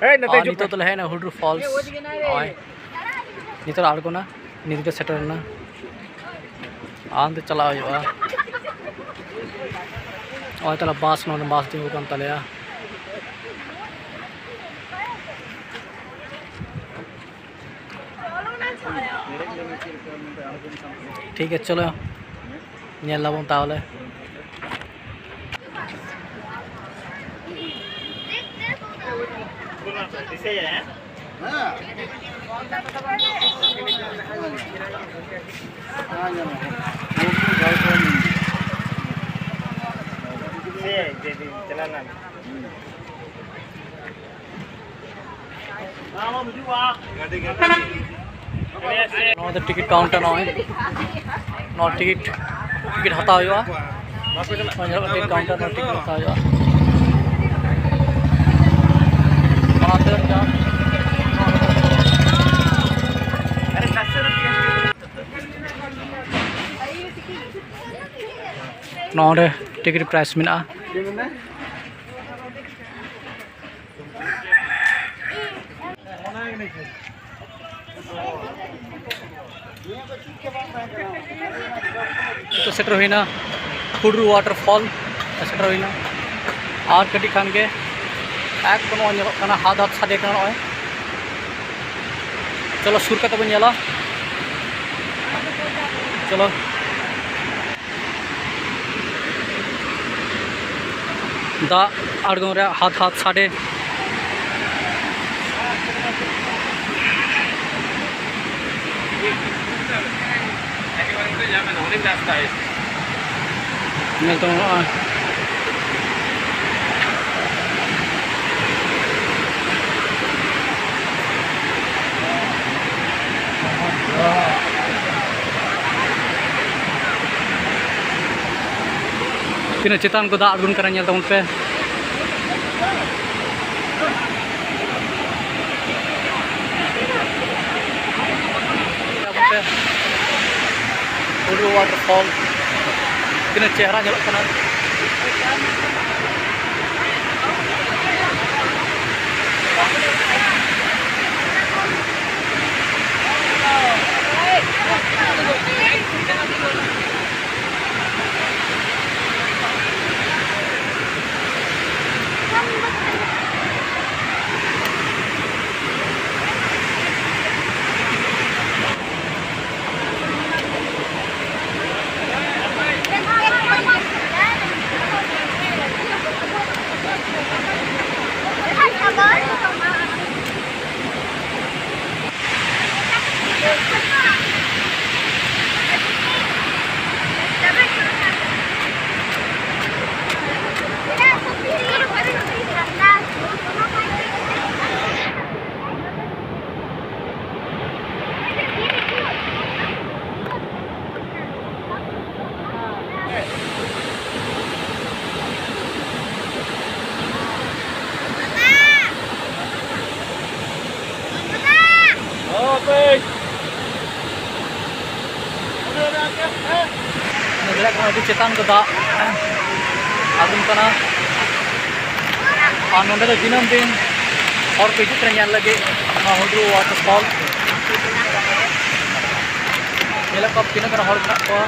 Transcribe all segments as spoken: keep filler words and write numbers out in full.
ᱦᱮᱡ ᱱᱚᱛᱮ ᱟᱨ ᱦᱤᱡᱩᱜ ᱱᱤᱛᱚᱜ ᱯᱮ᱾ ᱫᱚᱞᱮ ᱦᱮᱡ ᱮᱱᱟ ᱦᱩᱰᱨᱩ ᱯᱷᱚᱞᱥ᱾ ᱱᱚᱜᱼᱚᱭ ᱱᱤᱛᱚᱜ ᱞᱮ ᱟᱬᱜᱚᱱᱟ, ᱱᱤᱛ ᱜᱮ ᱥᱮᱴᱮᱨ ᱮᱱᱟ᱾ ᱟᱨ ᱚᱱᱛᱮ ᱪᱟᱞᱟᱣ ᱦᱩᱭᱩᱜᱼᱟ᱾ ᱱᱚᱜᱼᱚᱭ ᱛᱟᱦᱞᱮ ᱵᱟᱥ, ᱱᱚᱰᱮ ᱵᱟᱥ ᱛᱤᱸᱜᱩ ᱠᱟᱱ ᱛᱟᱞᱮᱭᱟ᱾ ᱴᱷᱤᱠ ᱜᱮᱭᱟ, ᱪᱚᱞᱚ ᱧᱮᱞ ᱫᱟᱵᱚᱱ ᱛᱟᱦᱚᱞᱮ᱾ ᱱᱚᱣᱟ ᱫᱚ ᱴᱤᱠᱤᱴ ᱠᱟᱣᱩᱱᱴᱟᱨ ᱱᱚᱜᱼᱚᱭ᱾ ᱱᱚᱣᱟ ᱴᱤᱠᱤᱴ, ᱴᱤᱠᱤᱴ ᱦᱟᱛᱟᱣ ᱦᱩᱭᱩᱜᱼᱟ᱾ ᱱᱚᱣᱟ ᱧᱮᱞᱚᱜ ᱠᱟᱱᱟ ᱴᱤᱠᱤᱴ ᱠᱟᱣᱩᱱᱴᱟᱨ, ᱱᱚᱣᱟ ᱴᱤᱠᱤᱴ ᱦᱟᱛᱟᱣ ᱦᱩᱭᱩᱜᱼᱟ᱾ ᱱᱚᱣᱟ ᱫᱚ ᱱᱚᱰᱮ ᱴᱤᱠᱤᱴ ᱯᱨᱟᱭᱤᱥ ᱢᱮᱱᱟᱜᱼᱟ᱾ ᱱᱤᱛᱚᱜ ᱥᱮᱴᱮᱨ ᱦᱩᱭᱱᱟ ᱦᱩᱰᱨᱩ ᱣᱟᱴᱟᱨ ᱯᱷᱚᱞ, ᱥᱮᱴᱮᱨ ᱦᱩᱭᱱᱟ᱾ ᱟᱨ ᱠᱟᱹᱴᱤᱡ ᱠᱷᱟᱱ ᱜᱮ ᱮᱠᱫᱚᱢ ᱱᱚᱜᱼᱚᱭ ᱧᱮᱞᱚᱜ ᱠᱟᱱᱟ, ᱦᱟᱫ ᱦᱟᱫ ᱥᱟᱰᱮ ᱠᱟᱱᱟ ᱱᱚᱜᱼᱚᱭ᱾ ᱪᱚᱞᱚ ᱥᱩᱨ ᱠᱟᱛᱮ ᱵᱚᱱ ᱧᱮᱞᱟ᱾ ᱪᱚᱞᱚ᱾ ᱫᱟᱜ ᱟᱬᱜᱚᱱ ᱨᱮᱭᱟᱜ ᱦᱟᱫ ᱦᱟᱫ ᱥᱟᱰᱮ᱾ ᱧᱮᱞ ᱛᱟᱵᱚᱱ ᱱᱚᱜᱼᱚᱭ᱾ ᱛᱤᱱᱟᱹᱜ ᱪᱮᱛᱟᱱ ᱠᱚ ᱫᱟᱜ ᱟᱬᱜᱚᱱ ᱠᱟᱱᱟ, ᱧᱮᱞ ᱛᱟᱵᱚᱱ ᱯᱮ᱾ ᱦᱩᱰᱨᱩ ᱣᱟᱴᱟᱨ ᱯᱷᱚᱞ ᱛᱤᱱᱟᱹᱜ ᱪᱮᱦᱨᱟ ᱧᱮᱞᱚᱜ ᱠᱟᱱᱟ᱾ ᱪᱮᱛᱟᱱ ᱠᱚ ᱫᱟᱜ ᱟᱬᱜᱚᱱ ᱠᱟᱱᱟ᱾ ᱟᱨ ᱱᱚᱸᱰᱮ ᱫᱚ ᱫᱤᱱᱟᱹᱢ ᱫᱤᱱ ᱦᱚᱲ ᱠᱚ ᱦᱤᱡᱩᱜ ᱠᱟᱱᱟ ᱧᱮᱞ ᱞᱟᱹᱜᱤᱫ ᱱᱚᱣᱟ ᱦᱩᱰᱨᱩ waterfall᱾ ᱧᱮᱞᱮᱫ ᱠᱚᱣᱟ ᱛᱤᱱᱟᱹᱜ ᱜᱟᱱ ᱦᱚᱲ ᱢᱮᱱᱟᱜ ᱠᱚᱣᱟ᱾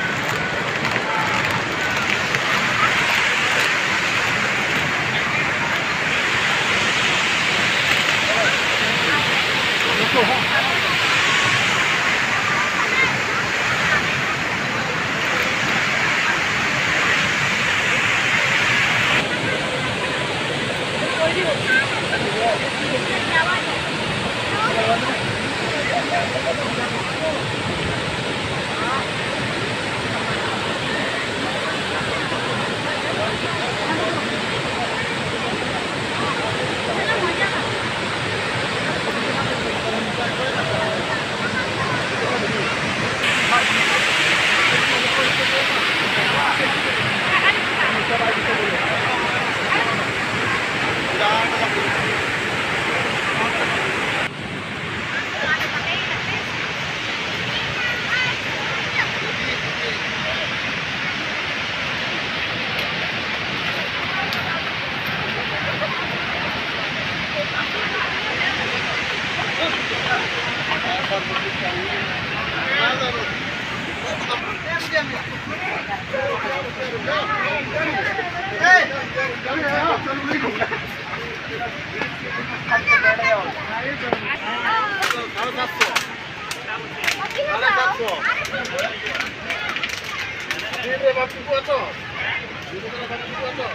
ᱥᱟᱲᱮ ᱥᱟᱛᱥᱚ᱾ ᱥᱟᱲᱮ ᱥᱟᱛᱥᱚ᱾ ᱫᱤᱱ ᱨᱮ ᱵᱟᱢ ᱴᱷᱤᱠᱚᱜᱼᱟ ᱛᱚ? ᱫᱤᱱ ᱨᱮ ᱵᱟᱢ ᱴᱷᱤᱠᱚᱜᱼᱟ ᱛᱚ?